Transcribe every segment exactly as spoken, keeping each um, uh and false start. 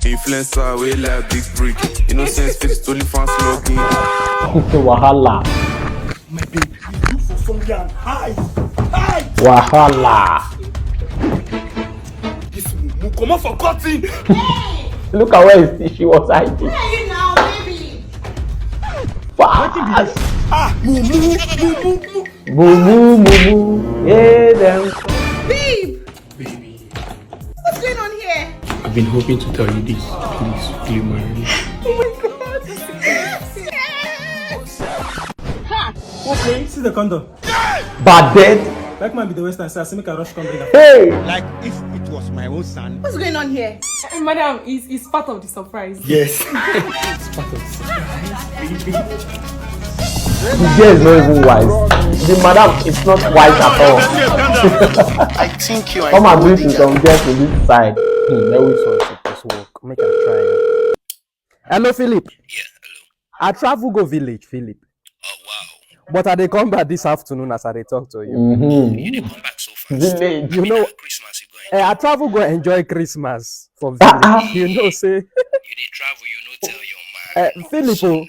Influencer wey like big brick. Innocent face, only fans login. Wahala. My baby, you look for somewhere and hide. Hide! Wahala. This mumu comot for cutting. Look at where she was hiding. Where are you now, baby? Fast. Ah, mumu, mumu, mumu. Mumu, mumu. Hey, them. Babe, Baby, what's going on here? I've been hoping to tell you this. Please, will you marry me? Oh my god. Yes! Okay, see the condom. Bad dead. That man be the Western side, so make a rush come bring am. Hey. Like if it was my own son. What's going on here? Madam, is is part of the surprise. Yes. The girl is not even wise. The madam is not wise at all. I think you are. Come and do to some girls to this side. Hmm, let we sort this work. Make I try. Hello, Philip. Yeah, hello. I travel go village, Philip. Oh, wow. But I dey come back this afternoon as I dey talk to you. You Mm-hmm. dey come back so fast. Village. You Abi know, na Christmas you go eh, enjoy. I travel go enjoy Christmas for village. You know, say, You dey travel, you no tell your man. eh, Philip, oh,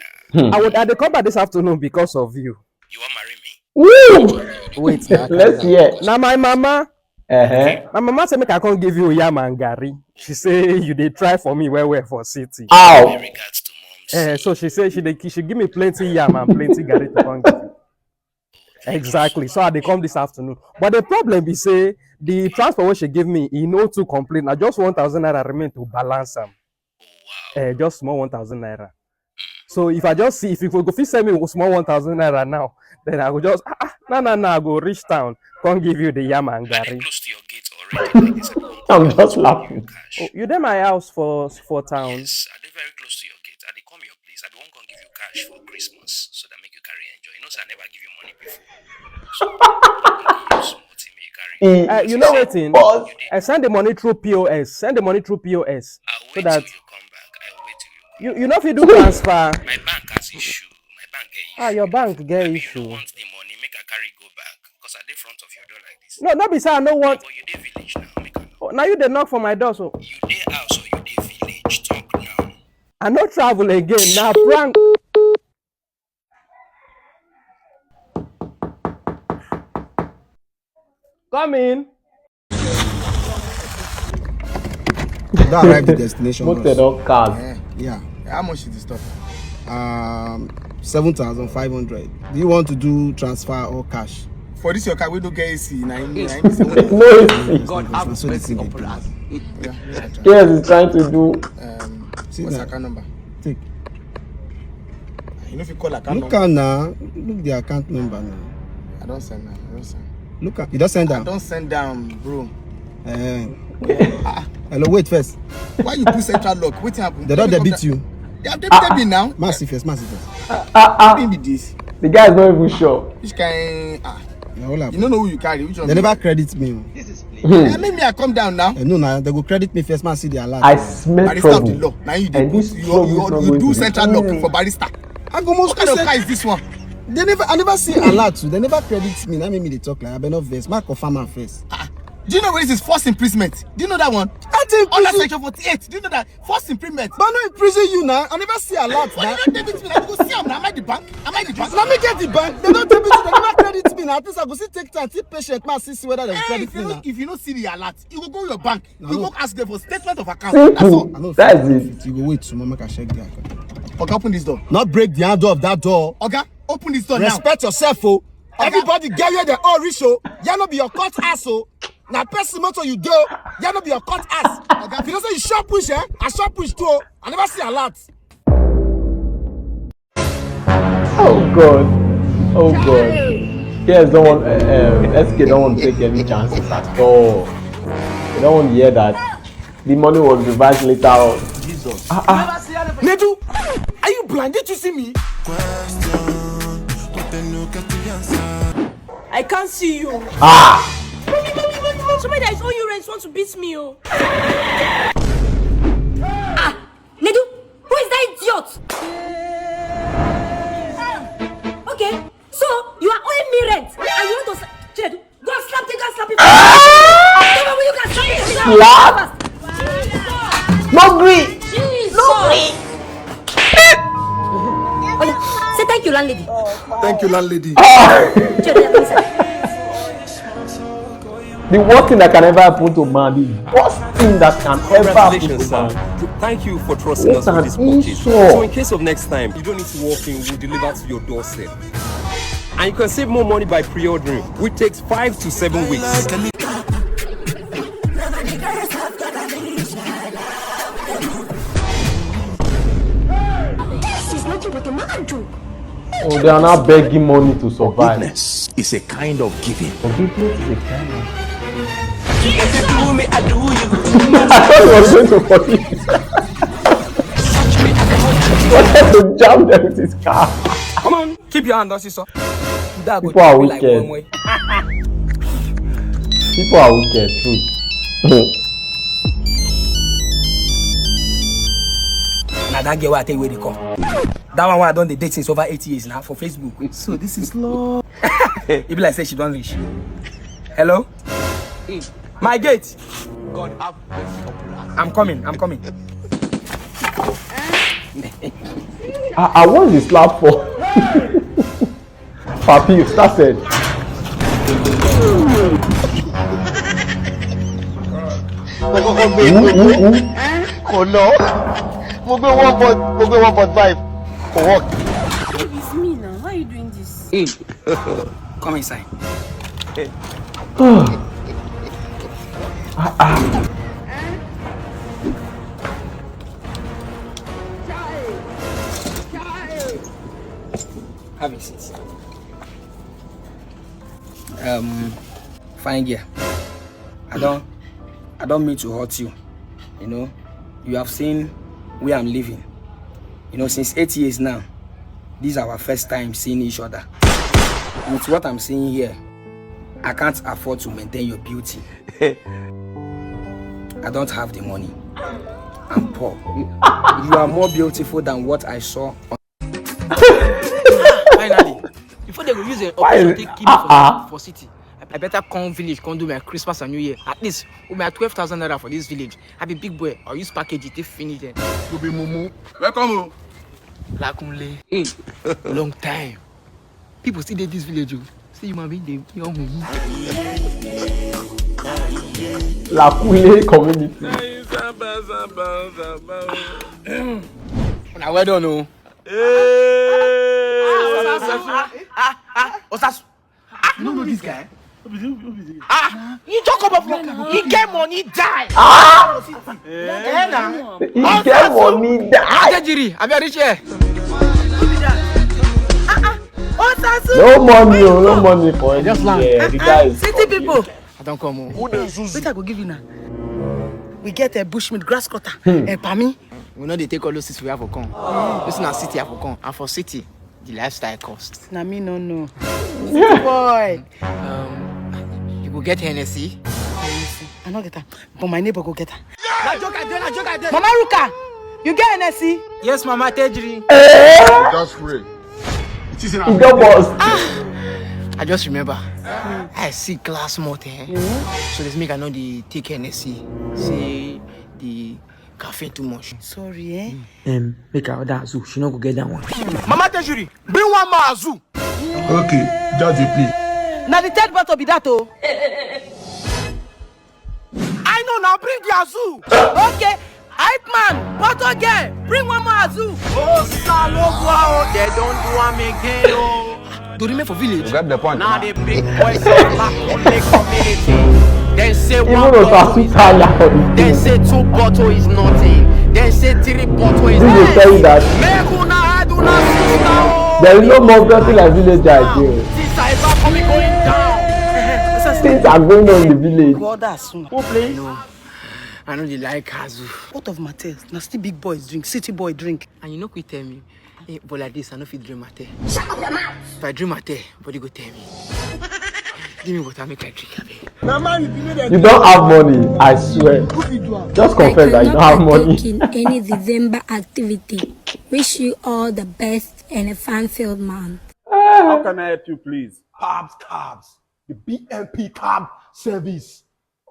I would, I dey come back this afternoon because of you. You wan marry me? Woo! Wait, na Let's calm hear. down. Now my mama, Uh-huh. my mama say make I come give you yam and garri. She say you dey try for me well well for city. Ow. Regards to moms. Eh, so she say she dey, she give me plenty yam and plenty garri to come give you. Exactly. So I dey come this afternoon. But the problem be say the transport wey she give me, e no too complete. Na just one thousand naira remain to balance am. Oh, wow. Eh, just small one thousand naira. So if I just see, if you go fit send me small one thousand naira now, then I go just, ah, ah, no, no, no, I go reach town, come give you the yam and I dey garri. Close to your gate already. Like this, I don't I'm just laughing. cash. Oh, you dey my house for for town. Yes, I dey very close to your gate. I dey come your place. I dey wan come give you cash for Christmas so that make you carry enjoy. You know say I never give you money before. So, I go give you small thing make you carry. Eh, Uh, you know wetin? Pause. Uh, send the money through P O S. Send the money through P O S. I'll So wait that till you come back. I'll wait till you come. You you no fit do transfer. My bank has issue. My bank get issue. Ah, your bank get Abi you issue. No want the money, make I carry go back. Cause I dey front of your door like this. No, no be say I no want. But you dey village now, make I know. Oh, now you dey knock for my door so. You dey house or you dey village? Talk now. I no travel again. Na prank. Come in. That arrive the destination. Motor don cast. Eh, yeah. How much is the stuff? Um, seven thousand five hundred. Do you want to do transfer or cash? For this your car, we don't get A C. Na him, na him be say we No, it's God have mercy upon us. K S is trying to do. Um, see what's account number? Take. You know if you call account Look number. At now. Look the account number now. I don't send now. I don't send. Look at you don't send I down. Don't send down, bro. Eh. Hello, wait first. Why you put central lock? Wetin happen? They don't debit you. They have debited me now. Massive first, massive first. What be this? The guy is not even sure. Which kind? Ah, Na all happen. You don't know who you carry. Which one? They never credit me. Eh, make me I come down now. Eh, no, na they go credit me first. Man, see the alert. I smell Barrister of the trouble. Law. Now you And do this you, trouble you, is not you going do to central be lock easy. For barrister. I go most What kind of car is this one? They never, I never see alert. They never credit me. Now make me they talk like I been not vex. My confirm am first. Do you know what this is? Forced imprisonment. Do you know that one? I think Under prison. Section forty-eight. Do you know that? Forced imprisonment. But no in prison you now. I never see alert Why now. You don't debit me? Now you go see am now. Am I the bank? Am I the bank? Now me get the bank. They don't debit me. They never credit me now. At least I go see take time, see patient. Man, see, see whether they Eh, credit if you me know, now. If you don't see the alert, you go go your bank. You No. Go ask them for statement of account. That's all. Simple. I know. That's it. You go wait, so make I check the account. Okay, open this door. Not break the handle of that door. Okay, open this door now. Respect yourself, oh. Everybody get where they all reach, oh. Yeah, no be your cut ass, oh. Now person motor you do. Yeah, no be your cut ass. If you don't say you shop push, eh? I shop push too. I never see alert. Oh God. Oh God. K S don't want, uh, uh, S K don't want to take any chances at all. They don't want to hear that the money was revised later on. Jesus. Ah, ah. Nedu, are you blind? Did you see me? I can't see you. Ah. Mommy, mommy, mommy, mommy. Somebody that is owing you rent wants to beat me, oh. Ah, Nedu, who is that idiot? Okay, so you are owing me rent and you want to sla- Chinedu, go and slap him, go and slap him. Come on, will you go and slap him? Slap? No gree. Sorry. Oh, yeah. Say thank you, landlady. Thank you, landlady. Sure, yeah, come inside. The worst thing that can ever happen to man, the worst thing that can ever happen to Congratulations, man. sir. Thank you for trusting What us with an this package. insult. So in case of next time, you don't need to walk in, we'll deliver to your doorstep. And you can save more money by pre-ordering, which takes five to seven weeks. This is nothing but a mad joke. Oh, they are now begging money to survive. Forgiveness is a kind of giving. Forgiveness is a kind of. If you do me, I do you. I thought he was going to forgive. Wanted to jam them with his car. Come on, keep your hand, Osisa. That go People are be like wicked. One way. People are wicked, truth. Now that girl I tell you where they come. That one where I don't dey date since over eight years now for Facebook. So this is love. It be like say she don't reach. Hello? My gate. God have mercy upon us. I'm coming, I'm coming. I, I want the slap for. Papi, you started. Kọ́kọ́ gbé Who, who, who? Kò lọ. Mo gbé one point, mo gbé one point five. Kò work. Babe, it's me now. Why are you doing this? Come inside. Have a seat. Um, fine girl. I don't, I don't mean to hurt you. You know, you have seen where I'm living. You know, since eight years now, this is our first time seeing each other. With what I'm seeing here, I can't afford to maintain your beauty. I don't have the money. I'm poor. You are more beautiful than what I saw. Finally, before they go use an operation take kill me for, for city, I better come village, come do my Christmas and New Year. At least with my twelve thousand naira for this village, I be big boy. I use package it take finish them. You be mumu. Welcome o. Lakunle. Long time. People still dey this village o. See human being dey young mumu. Lakule community. Una well done o. Osasu. You no know this guy? Ah, he just come up from he get money die. Ah! Eh, na. He get money die. Tejiri, abi I reach here? Osasu. No money, oh, no money for him. Just land. Yeah, the guy is City people. I don't come home. Wetin I go give you now? We get a bushmeat, grass cutter, a pami. We know they take all those things we have for come. This na city have for come. And for city, the lifestyle cost. Na me no know. City boy. Um, you go get Hennessy. I no get am, but my neighbor go get am. Na joke I dey, na joke I dey. Mama Ruka, you get Hennessy? Yes, Mama Tejiri. That's great. He don burst. I just remember. I see glass motor. Eh? So this make I know the take Hennessy. Say the caffeine too much. Sorry, eh? Um, make I order Azu. She no go get that one. Mama Tejiri, bring one more Azu. Okay, just dey play. Now the third bottle be that oh. I know now, bring the Azu. Okay, hype man, bottle girl, bring one more Azu. Oh, Salowa, oh, they don't do am again, oh. Do remain for village. You got the point. Now the big boys of Bakunle community. They say one bottle is nothing. They say two bottle is nothing. They say three bottle is nothing. Who will tell you that? Make una hide una sister, oh. There is no more nothing like village again. Things are ever coming going down. Things are going on in the village. Go order soon. Who play? No. I know they like Azu. What of Mattel? Now still big boys drink, city boy drink. And you know, quit tell me. Eh, but like this, I no fit drink Mattel. Shut up your mouth. If I drink Mattel, body go tell me. Give me water, make I drink, abeg. You don't have money, I swear. Just confess that you don't have money. In any December activity. Wish you all the best and a fun-filled month. How can I help you, please? Pabs Cabs, the B M P cab service.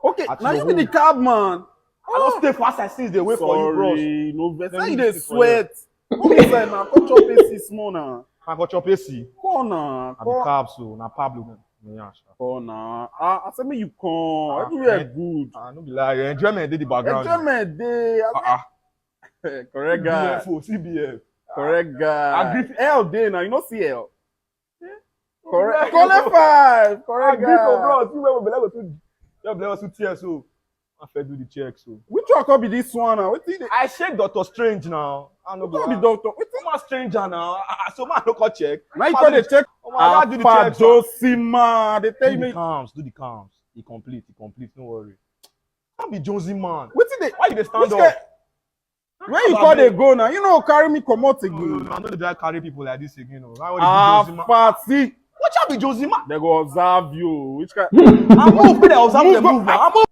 Okay, now you be the cab man. I don stay for outside since dey wait for you, bros. Sorry, no vex. How you dey sweat? Come inside now. Come chop A C small now. I go chop A C. Come now. I be carbs o, na Pablo. Yeah, sure. Come now. Ah, I say make you come. Ah, everywhere eh, good. Ah, no be lie. Enjoyment dey the background. Enjoyment dey. Ah, ah. Correct guy. B F O, C B F. Correct guy. I greet L dey now. You no see L. Correct. Correct five. Correct guy. Bro, see where we be like to, we be like to tear so. I fit do the check so. Which one come be this one now? Wetin dey? I shake Doctor Strange now. I no go be doctor. Wetin? I'm a stranger now. I, I, so man no come check. Now you come dey check. Omo, I do the check so. Dosima, they tell me. Do the cams, do the cams. E complete, e complete. No worry. I be Jonesy man. Wetin dey? Why you dey stand up? Where you call dey go now? You no carry me comot again. No, no, no, I no dey carry people like this again. Oh. Why would you be Jonesy man? Party. What you be Jonesy man? They go observe you. Which kind? I move, make they observe the move now. I move.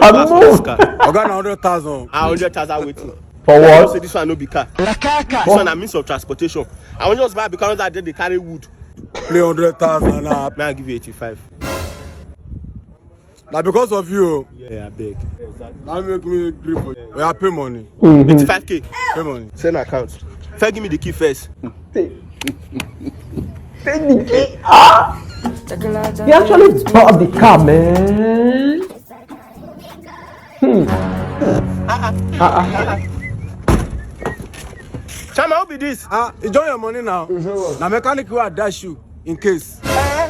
I move. Oga na hundred thousand. Ah, hundred thousand wetin? For what? Say this one no be car. This one na means of transportation. I wan just buy because that day they carry wood. Play hundred thousand now. May I give you eighty-five? Na because of you. Yeah, I beg. That make me gree for you. We are pay money. Eighty-five K. Pay money. Send account. First, give me the key first. Take the key. Ah! He actually bought the car, man. Hmm. Uh-uh. Uh-uh. Chama, who be this? Ah, you join your money now. Na mechanic wey I dash you in case. Eh?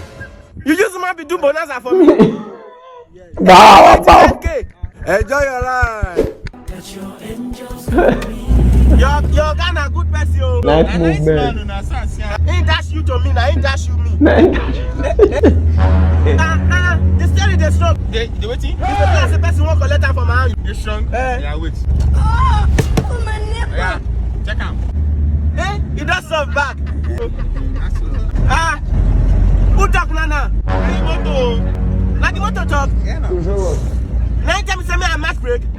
You use man be do bonanza for me. Wow, wow. Enjoy your life. Your, your guy na good person o. Nice movement. He dash you to me, na he dash you me. Na he dash you. Ah, ah, the steering dey strong. The, the wetin? If the person wan collect am for my hand. Dey strong. Eh. Yeah, wait. Oh, oh my neighbor. Yeah, check am. Eh? You don solve back. Ah, who talk na na? Na the motor. Na the motor talk. Yeah, na. Na him tell me say me I match brake. Me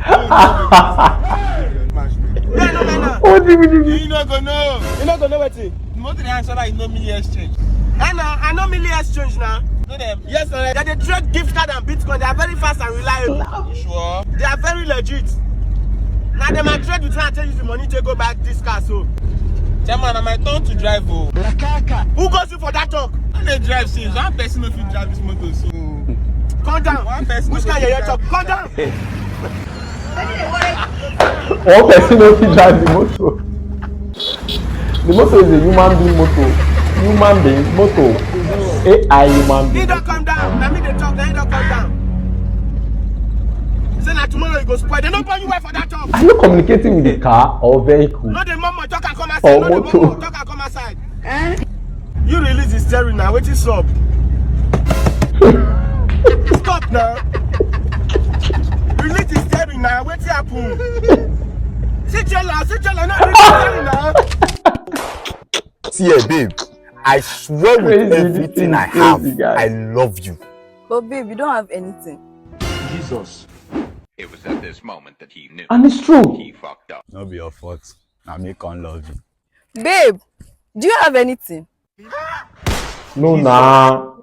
I no mind na. What do you mean? You no go know. You no go know wetin. The motor dey answer like no million exchange. Eh na, I no million exchange na. Know them. Yes, sir. They dey trade gift card and Bitcoin. They are very fast and reliable. You sure? They are very legit. Na dem I trade with, I tell you the money to go back this car so. Chairman, na my turn to drive o. Who goes you for that talk? I dey drive since. One person no fit drive this motor so. Calm down. One person no fit drive. Which kind of talk? Calm down. One person no fit drive the motor. The motor is a human being motor. Human being motor. A I human being. He don come down. Na me dey talk. Na he don come down. Say na tomorrow you go spoil. They no born you well for that talk. Are you communicating with the car or vehicle? No dey murmur, talk and come outside. Or motor. No dey murmur, talk and come outside. Eh? You release the steering now. Wetin sup? Stop now. Release the steering now. Wetin happen? See trailer, see trailer. No release the steering now. See here, babe. I swear with everything I have, I love you. But babe, you don't have anything. Jesus. It was at this moment that he knew. And it's true. He fucked up. No be your fault. Na me come love you. Babe, do you have anything? No, nah.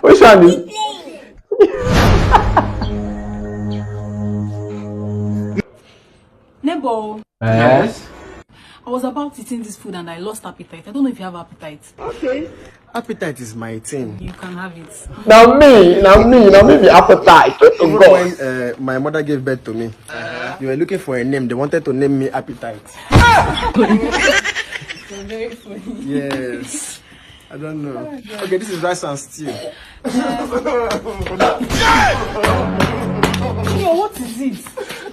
Which one is? Neighbor. Eh? Yes? I was about eating this food and I lost appetite. I don't know if you have appetite. Okay. Appetite is my thing. You can have it. Now me, now me, now me be appetite. Even when uh, my mother gave birth to me, they were looking for a name. They wanted to name me Appetite. You're very funny. Yes. I don't know. Okay, this is rice and stew. Yo, what is it?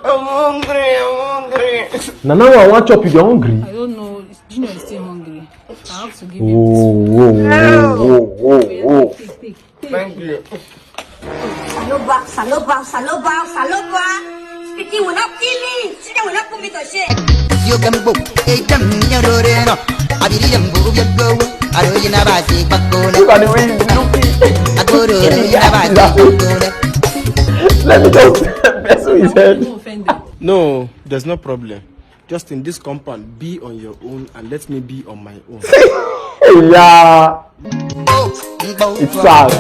I'm hungry, I'm hungry. Na now I wan chop, you dey hungry? I don't know. Junior is still hungry. I have to give him this. Whoa, whoa, whoa, whoa, whoa. Take, take, take. Thank you. Saloba, Saloba, Saloba, Saloba. Speaking will not kill me. Sitting will not put me to shame. Yo gambo, eh, jam, ya, ro, re, no. Abiri, jam, bu, ya, go. Aro, ya, na, ba, si, ba, go, na. Look at the way he's looking. Agoro, ro, ya, na, ba, si, ba, go, na. Let me just mess with his head. No, there's no problem. Just in this compound, be on your own and let me be on my own. Yeah, it's sad.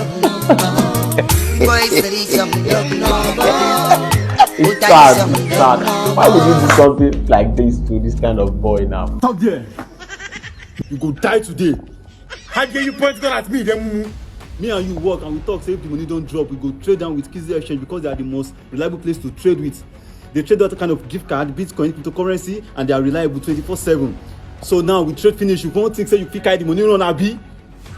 It's sad. It's sad. Why would you do something like this to this kind of boy now? Stop there. You go die today. How dare you point gun at me? Then mumu. Me and you work and we talk say if the money don drop, we go trade down with Kizzy Exchange because they are the most reliable place to trade with. They trade that kind of gift card, Bitcoin, cryptocurrency, and they are reliable twenty-four seven. So now we trade finish. You won't think say you fit carry the money run, abi?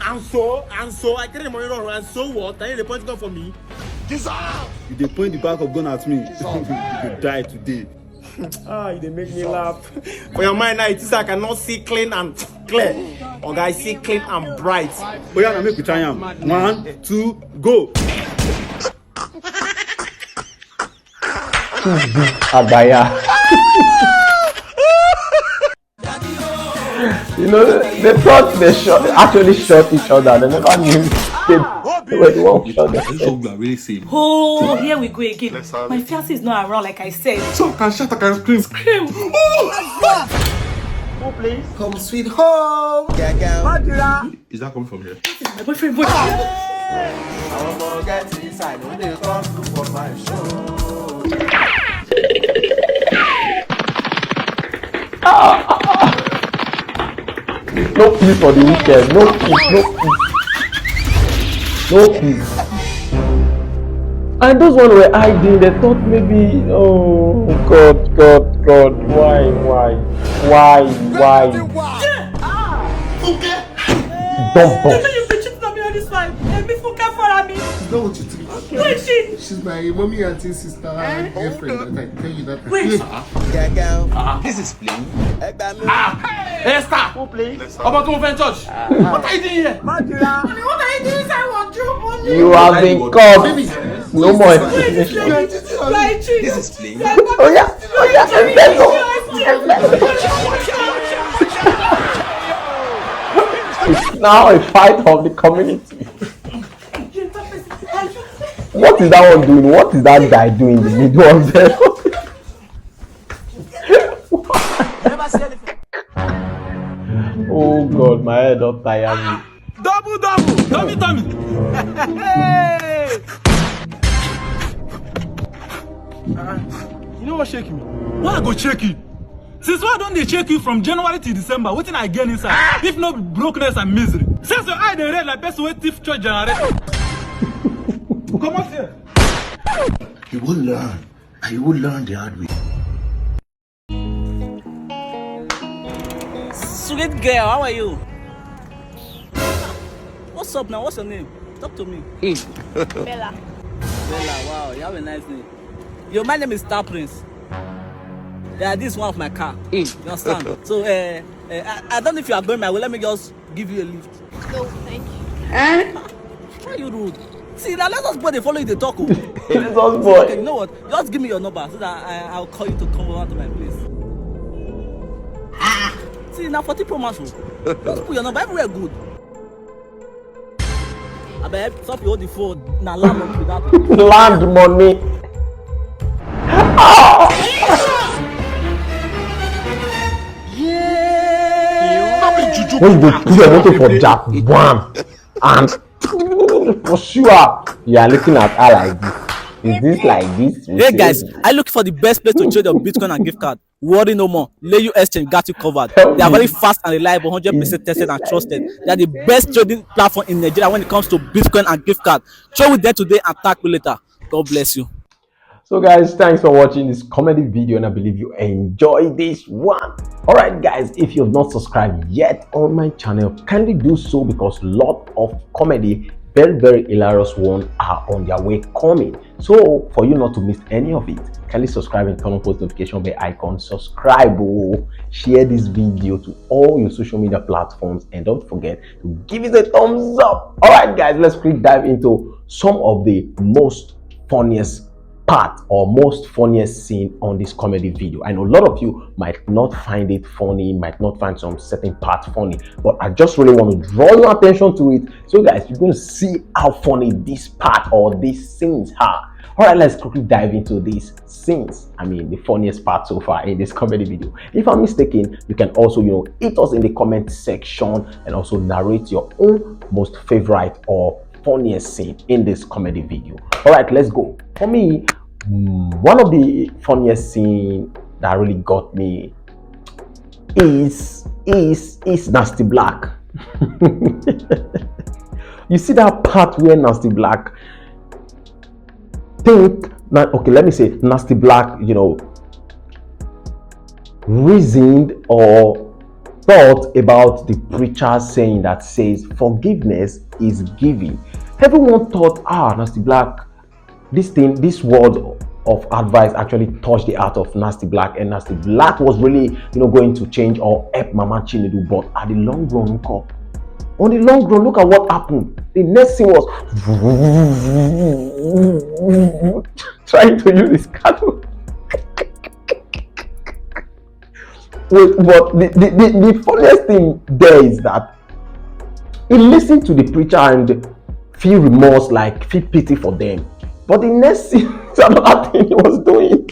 And so, and so, I carry the money run, and so what? Now you dey point gun for me? Jesus! You dey point the back of gun at me. Jesus. You go die today. Ah, you dey make me laugh. For your mind now, it is I cannot see clean and clear. Oga, I see clean and bright. Oh yeah, now make we try am. One, two, go. Agbaya. You know, they thought they shot, actually shot each other. They never knew they were the one who shot them. Are you sure we are really safe? Oh, here we go again. My fiancé is not around, like I said. So I can shout, I can scream. Scream. Oh! Who, please? Come sweet home. Yeah, girl. Madura. Is that coming from here? This is my boyfriend voice. Àwọn ọmọ get inside, no dey come look for my show. No peace for the wicked. No peace, no peace. No peace. And those one were hiding, they thought maybe, oh, God, God, God, why, why, why, why? Funke! Don't bust. You be cheating on me all this while. Èmi Funke fúnra mi. It's not what you think. Who is she? She's my mommy and sister and girlfriend. That I tell you that. Wait. This is playing. Esther! Who, please? Ọmọ tó ń fẹ́ church. What are you doing here? Madura. What are you doing inside wardrobe? You have been caught. No more explanation. This is playing. Oh yeah, oh yeah. Let's go. It's now a fight of the community. What is that one doing? What is that guy doing in the middle of them? Never see anything. Oh God, my head don tire me. Double, double, tummy, tummy. Uh, you know what shake me? Why I go shake you? Since why I don dey shake you from January till December, wetin I gain inside? If no brokenness and misery. Since your eye dey red like person wey thief church generator. Comot here. You will learn. And you will learn the hard way. Sweet girl, how are you? What's up now? What's your name? Talk to me. Bella. Bella, wow, you have a nice name. Yo, my name is Star Prince. Yeah, this is one of my car. You understand? So, uh, uh, I, I don't know if you are going my way. Let me just give you a lift. No, thank you. Eh? Why you rude? See, now let us boy dey follow you dey talk o. Let us boy. Okay, you know what? Just give me your number so that I, I'll call you to come over to my place. Ah! See, now forty Pro Max o. Just put your number everywhere good. Abeg, stop your hold the phone. Na land money be that. Land money. Yeah. When you go put your motor for jack, bam, and for sure you are looking at her like this. Is this like this? Hey guys, are you looking for the best place to trade your Bitcoin and gift card? Worry no more. Layu Exchange got you covered. They are very fast and reliable, hundred percent tested and trusted. They are the best trading platform in Nigeria when it comes to Bitcoin and gift card. Trade with them today and thank me later. God bless you. So guys, thanks for watching this comedy video, and I believe you enjoyed this one. All right guys, if you have not subscribed yet on my channel, kindly do so because lot of comedy, very, very hilarious one, are on their way coming. So for you not to miss any of it, kindly subscribe and turn on post notification bell icon. Subscribe, oh, share this video to all your social media platforms, and don't forget to give it a thumbs up. All right guys, let's quick dive into some of the most funniest part or most funniest scene on this comedy video. I know a lot of you might not find it funny, might not find some certain part funny, but I just really want to draw your attention to it. So guys, you're going to see how funny this part or these scenes are. All right, let's quickly dive into these scenes. I mean, the funniest part so far in this comedy video. If I'm mistaken, you can also, you know, hit us in the comment section and also narrate your own most favorite or funniest scene in this comedy video. All right, let's go. For me, mm, one of the funniest scene that really got me is is is Nasty Black. You see that part where Nasty Black think, now, okay, let me say, Nasty Black, you know, reasoned or thought about the preacher saying that says forgiveness is giving. Everyone thought, ah, Nasty Black, this thing, this word of advice actually touched the heart of Nasty Black, and Nasty Black was really, you know, going to change or help Mama Chinedu. But at the long run, nko, on the long run, look at what happened. The next thing was trying to use his cattle. Wait, but the, the, the, the funniest thing there is that he listened to the preacher and feel remorse, like, feel pity for them. But the next thing, another thing he was doing.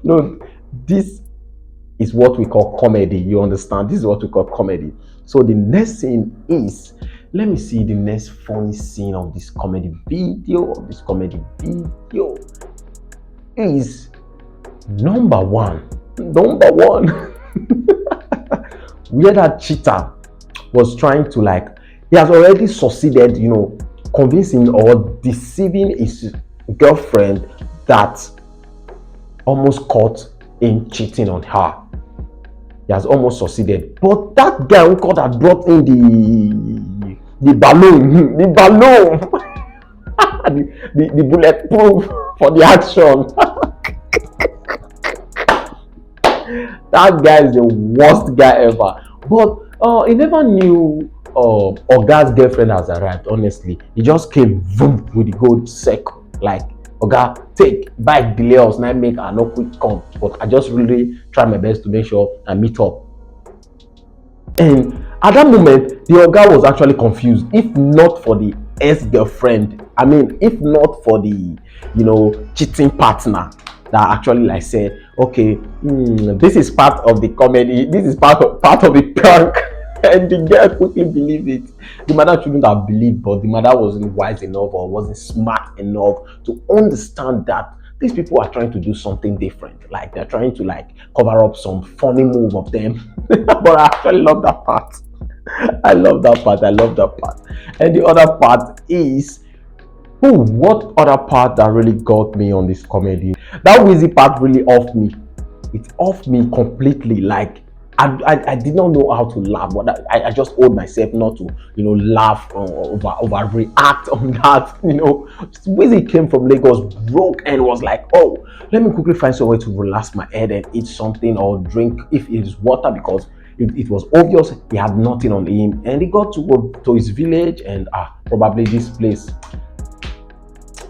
No, this is what we call comedy. You understand? This is what we call comedy. So the next thing is, let me see the next funny scene of this comedy video, of this comedy video is number one. Number one. Where that cheater was trying to, like, he has already succeeded, you know, convincing or deceiving his girlfriend that almost caught him cheating on her. He has almost succeeded. But that guy who caught had brought in the the balloon, the balloon, the, the, the bulletproof for the action. That guy is the worst guy ever. But uh, he never knew uh, Oga's girlfriend has arrived, honestly. He just came, boom, with the gold circle. Like, Oga, take, bike delay us, now make I no quick come. But I just really try my best to make sure I meet up. And at that moment, the Oga was actually confused. If not for the ex-girlfriend, I mean, if not for the, you know, cheating partner that actually, like, said, okay, hmm, this is part of the comedy, this is part of, part of the prank. And the girl quickly believed it. The mother shouldn't have believed, but the mother wasn't wise enough or wasn't smart enough to understand that these people are trying to do something different. Like, they're trying to, like, cover up some funny move of them. But I actually love that part. I love that part. I love that part. And the other part is, oh, what other part that really got me on this comedy? That Wizzy part really off me. It off me completely. Like, I, I, I did not know how to laugh, but I, I just hold myself not to, you know, laugh or over overreact on that. You know, Wizzy came from Lagos broke and was like, oh, let me quickly find somewhere to relax my head and eat something or drink, if it is water, because it, it was obvious he had nothing on him. And he got to go to his village, and ah, probably this place,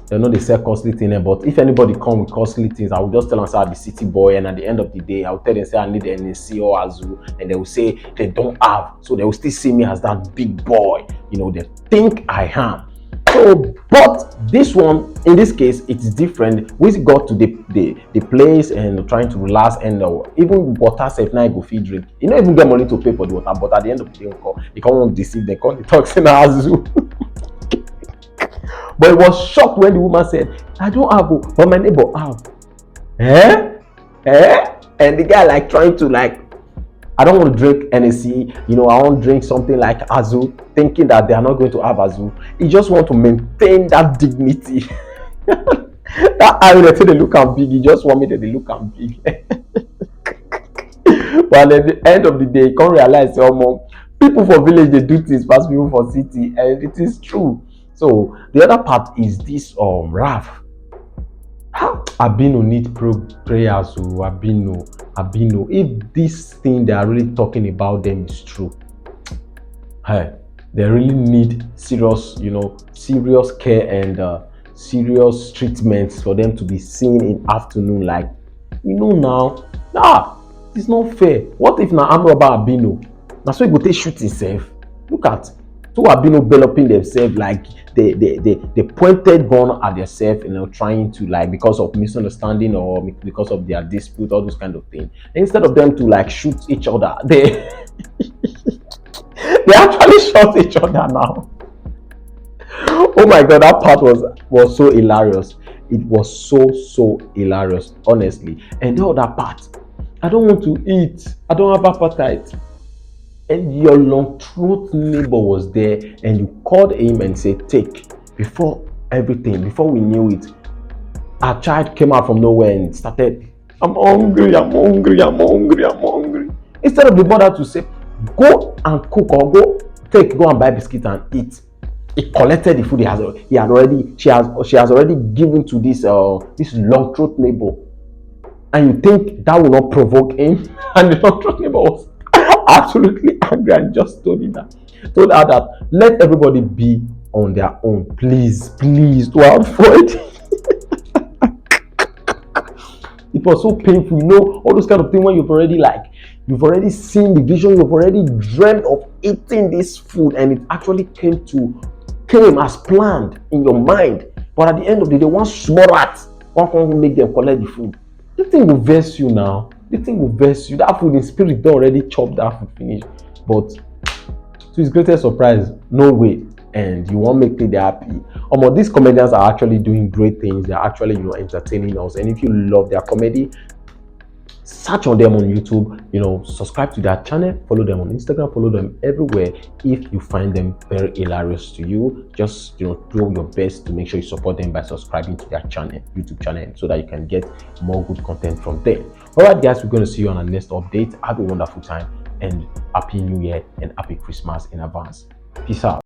they know they sell costly thing, eh, but if anybody come with costly things, I will just tell them say I be city boy, and at the end of the day, I will tell them say I need N A C or Azu, and they will say they don't have, so they will still see me as that big boy, you know, they think I am. So, but this one, in this case, it's different. We got to the, the, the place and trying to relax, and uh, even water sef now go fit drink. You no even get money to pay for the water, but at the end of the day, nko, you can't want deceive them, come talk say na Azu. But he was shocked when the woman said, I don't have, oh, but my neighbor have. Eh? Eh? And the guy, like, trying to, like, I don't want to drink N A C, you know, I want to drink something like Azu, thinking that they are not going to have Azu. He just want to maintain that dignity. That eye wey dey look am big, he just want me to dey look am big. But at the end of the day, you come realize say, omo, people for village dey do things pass people for city, and it is true. So the other part is this, um, Ralph. Ha! Abino need pro- prayers, oh, Abino, Abino. If this thing they are really talking about them is true, hey, they really need serious, you know, serious care and uh, serious treatments for them to be seen in afternoon. Like, you know now, nah, it's not fair. What if na armed robber Abino? Na so he go take shoot himself. Look at, Two albino bellowing themselves, like they they they, they pointed gun at themselves, you know, trying to, like, because of misunderstanding or because of their dispute, all those kind of things. Instead of them to, like, shoot each other, they they actually shot each other now. Oh my God, that part was was so hilarious. It was so, so hilarious, honestly. And the other part, I don't want to eat. I don't have appetite. And your long throat neighbor was there, and you called him and said, "Take." Before everything, before we knew it, our child came out from nowhere and started, "I'm hungry, I'm hungry, I'm hungry, I'm hungry." Instead of the mother to say, "Go and cook, or go take, go and buy biscuit and eat," he collected the food he has, he had already, she has, she has already given to this, uh, this long throat neighbor. And you think that will not provoke him? And the long throat neighbor was absolutely angry and just told him that, told her that, "Let everybody be on their own, please, please, to avoid." It was so painful, you know, all those kind of things when you've already, like, you've already seen the vision, you've already dreamed of eating this food, and it actually came to came as planned in your mind. But at the end of the day, one small rat, one can make them collect the food. The thing will vex you now. The thing will vex you. That food in spirit, they already chopped that food finish. But to his greatest surprise, no way. And you won't make me happy. Um, these comedians are actually doing great things. They're actually, you know, entertaining us. And if you love their comedy, search on them on YouTube, you know, subscribe to their channel, follow them on Instagram, follow them everywhere. If you find them very hilarious to you, just, you know, do your best to make sure you support them by subscribing to their channel, YouTube channel, so that you can get more good content from them. All right, guys, we're going to see you on our next update. Have a wonderful time and Happy New Year and Happy Christmas in advance. Peace out.